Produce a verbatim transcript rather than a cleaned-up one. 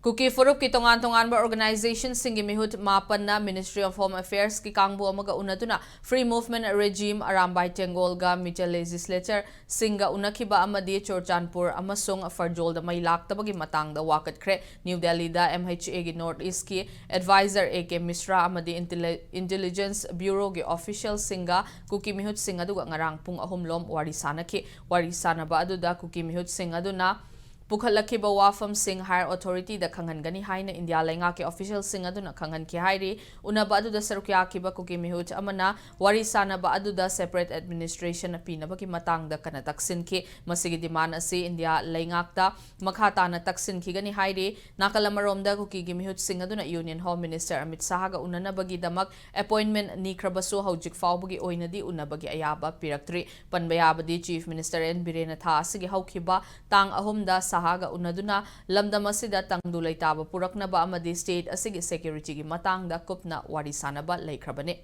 ꯀꯨꯀꯤ ꯐꯨꯔꯨꯞꯀꯤ ꯇꯣꯉꯥꯟ ꯇꯣꯉꯥꯟꯕ organization ꯁꯤꯡꯒꯤ ꯃꯤꯍꯨꯠ ꯃꯥꯄꯟꯅ Ministry of Home Affairs ꯀꯤ ꯀꯥꯡꯕꯨ ꯑꯃꯒ ꯎꯅꯗꯨꯅ Free Movement Regime, Arambai ꯇꯦꯡꯒꯣꯜꯒ Michael legislature ꯁꯤꯡꯒ ꯎꯅꯈꯤꯕ ꯑꯃꯗꯤ ꯆꯨꯔꯆꯥꯟꯄꯨꯔ ꯑꯃꯁꯨꯡ ꯐꯔꯖꯣꯜꯗ ꯃꯩ ꯂꯥꯛꯇꯕꯒꯤ ꯃꯇꯥꯡꯗ ꯋꯥꯀꯠꯈ꯭ꯔꯦ꯫ ꯅ꯭ꯌꯨ ꯗꯦꯜꯂꯤꯗ M H A ꯒꯤ North East ꯀꯤ advisor A K ꯃꯤꯁ꯭ꯔꯥ ꯑꯃꯗꯤ intele-, intelligence bureau ꯒꯤ official ꯁꯤꯡꯒ ꯀꯨꯀꯤ ꯃꯤꯍꯨꯠꯁꯤꯡ ꯑꯗꯨꯒ ꯉꯔꯥꯡ ꯄꯨꯡ ꯑꯍꯨꯝ ꯂꯣꯝ ꯋꯥꯔꯤ ꯁꯥꯅꯈꯤ꯫ ꯋꯥꯔꯤ ꯁꯥꯅꯕ ꯑꯗꯨꯗ ꯀꯨꯀꯤ ꯃꯤꯍꯨꯠꯁꯤꯡ ꯑꯗꯨꯅ ꯄꯨꯈꯠꯂꯛꯈꯤꯕ ꯋꯥꯐꯝꯁꯤꯡ higher authority ꯗ ꯈꯪꯍꯟꯒꯅꯤ ꯍꯥꯏꯅ ꯏꯟꯗꯤꯌꯥ ꯂꯩꯉꯥꯛꯀꯤ official ꯁꯤꯡ ꯑꯗꯨꯅ ꯈꯪꯍꯟꯈꯤ ꯍꯥꯏꯔꯤ꯫ ꯎꯅꯕ ꯑꯗꯨꯗ ꯁꯔꯨꯛ ꯌꯥꯈꯤꯕ ꯀꯨꯀꯤ ꯃꯤꯍꯨꯠ ꯑꯃꯅ ꯋꯥꯔꯤ ꯁꯥꯅꯕ ꯑꯗꯨꯗ separate administration ꯄꯤꯅꯕꯒꯤ ꯃꯇꯥꯡꯗ ꯀꯟꯅ ꯇꯛꯁꯤꯟꯈꯤ꯫ ꯃꯁꯤꯒꯤ demand ꯑꯁꯤ ꯏꯟꯗꯤꯌꯥ ꯂꯩꯉꯥꯛꯇ ꯃꯈꯥ ꯇꯥꯅ ꯇꯛꯁꯤꯟꯈꯤꯒꯅꯤ ꯍꯥꯏꯔꯤ꯫ ꯅꯥꯀꯜ ꯑꯃꯔꯣꯝꯗ ꯀꯨꯀꯤꯒꯤ ꯃꯤꯍꯨꯠꯁꯤꯡ ꯑꯗꯨꯅ Union Home Minister Amit ꯁꯥꯍꯒ ꯎꯅꯅꯕꯒꯤꯗꯃꯛ appointment ꯅꯤꯈ꯭ꯔꯕꯁꯨ ꯍꯧꯖꯤꯛ ꯐꯥꯎꯕꯒꯤ ꯑꯣꯏꯅꯗꯤ ꯎꯅꯕꯒꯤ ꯑꯌꯥꯕ ꯄꯤꯔꯛꯇ꯭ꯔꯤ꯫ ꯄꯟꯕ ꯌꯥꯕꯗꯤ Chief Minister N ꯕꯤꯔꯦꯟꯅ ꯊꯥ ꯑꯁꯤꯒꯤ ꯍꯧꯈꯤꯕ ꯇꯥꯡ ꯑꯍꯨꯝꯗ ꯁꯥꯍꯒ ꯎꯅꯗꯨꯅ ꯂꯝꯗꯝ ꯑꯁꯤꯗ ꯇꯪꯗꯨ ꯂꯩꯇꯥꯕ ꯄꯨꯔꯛꯅꯕ ꯑꯃꯗꯤ state ꯑꯁꯤꯒꯤ security ꯒꯤ ꯃꯇꯥꯡꯗ ꯀꯨꯞꯅ ꯋꯥꯔꯤ ꯁꯥꯅꯕ ꯂꯩꯈ꯭ꯔꯕꯅꯤ꯫